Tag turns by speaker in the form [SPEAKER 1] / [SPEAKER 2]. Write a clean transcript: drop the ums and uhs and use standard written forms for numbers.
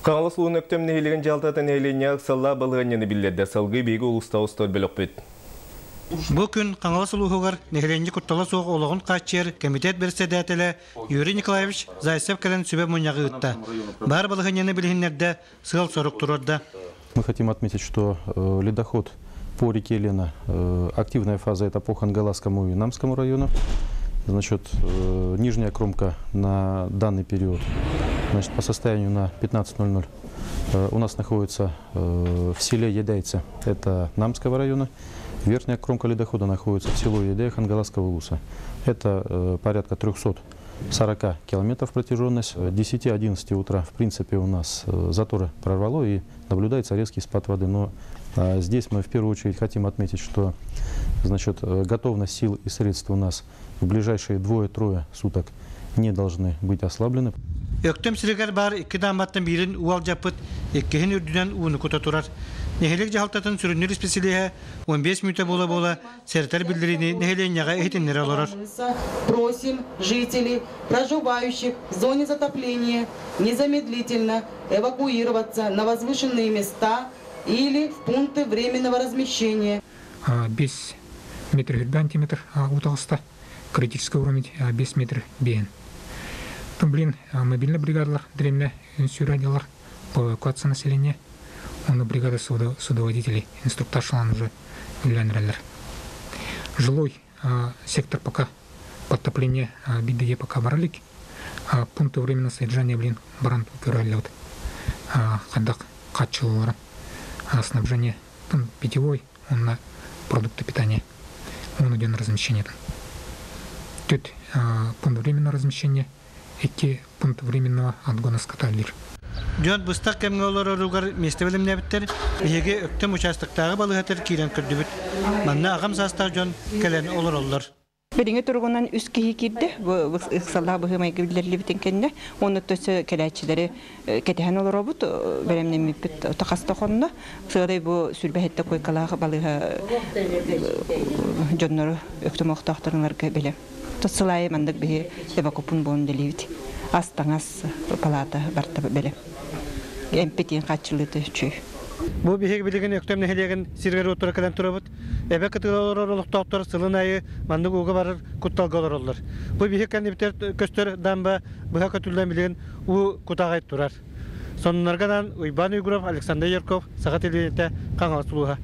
[SPEAKER 1] Хаҥалас улууһун Өктөм нэһилиэгин дьаһалтата нэһилиэнньэҕэ ыксаллаах балаһыанньаны биллэрдэ. Салгыы биһиги улуустааҕы устар бөлөхпүт.
[SPEAKER 2] Бу күн Хаҥалас улууһугар нэһилиэнньэ куттала суох олоҕун хааччыйар кэмитиэт бэрэссэдээтэлэ Юрий Николаевич Зайцев кэлэн сүбэ мунньаҕы ыытта. Баар балаһыанньаны билиһиннэрдэ, сыал-сорук туруорда.
[SPEAKER 3] Мы хотим отметить, что ледоход по реке Лена, активная фаза это по Хангаласскому и Намскому району. Значит, нижняя кромка на данный период, значит, по состоянию на 15.00 у нас находится в селе Едайце, это Намского района. Верхняя кромка ледохода находится в село Едея Хангаласского улуса. Это порядка 340 километров протяженность. 10-11 утра, в принципе, у нас заторы прорвало и наблюдается резкий спад воды. Но здесь мы в первую очередь хотим отметить, что, значит, готовность сил и средств у нас в ближайшие двое-трое суток не должны быть ослаблены.
[SPEAKER 2] Өктөм сиригэр баар икки даамбаттан биирин уу алдьаппыт, иккиһин үрдүнэн ууну кута турар. Нэһилиэк дьаһалтатын сүрүннүүр исписэлииһэ 15 мүнүүтэ буола-буола сэрэтэр биллэриини нэһилиэнньэҕэ иһитиннэрэ олорор.
[SPEAKER 4] Просим жителей, проживающих в зоне затопления, незамедлительно эвакуироваться на возвышенные места или в пункты временного размещения.
[SPEAKER 5] 5 метр сантиметр уу таҕыста, критический уровень 5 метр биэн. Блин, мобильный бригадалар древне сюрадилар по эвакуации населения. Он бригада судоводителей, инструктаж уже үлэлэнэрэллэр. Жилой сектор пока подтопление бидеге пока бара илик. Пункты временного содержания, блин, баран көрөллөт. Хайдах хааччыллара снабжение там питьевой, он на продукты питания. Он идет на размещение. Тут пункт временного размещения, икки пункт временного отгона скота лир.
[SPEAKER 2] Дьон быстах кэмҥэ олороругар миэстэ бэлэмнээбиттэр. Биһиги Өктөм учаастактааҕы балыыһатыгар киирэн көрдүбүт. Манна аҕам саастаах дьон кэлэн олороллор.
[SPEAKER 6] Билиҥҥи туругунан үс киһи киирдэ. Бу ыксаллаах быһыы-майгы биллэриллибитин кэннэ. Уонна өссө кэлээччилэри кэтэһэн олоробут, бэлэмнэммиппит хас да хонно. Сыадай бу 27 куойкалаах балыыһа дьоннору Өктөм олохтоохторуҥарга бэлэм. Сыл аайы маннык биһи эвакопун буолан үлэлиибит. Ас-таҥас палата барыта бэлэм. Эмпитин хааччылыыта үчүгэй.
[SPEAKER 2] Бу биһиги билигин Өктөм нэһилиэгин сиригэр уоттара кэлэн турабыт. Эбэ кытыла олорор олохтоохтор сылын аайы маннык ууга барар кутталга олороллор. Бу биһиги кэннибитигэр көстөр дамба быһа көтүллэн билигин уу кутаҕай турар. Сонуннарга анаан Уйбаан Уйгуров, Александр Ярков, Саха телевидениетэ, Хаҥалас улууһа.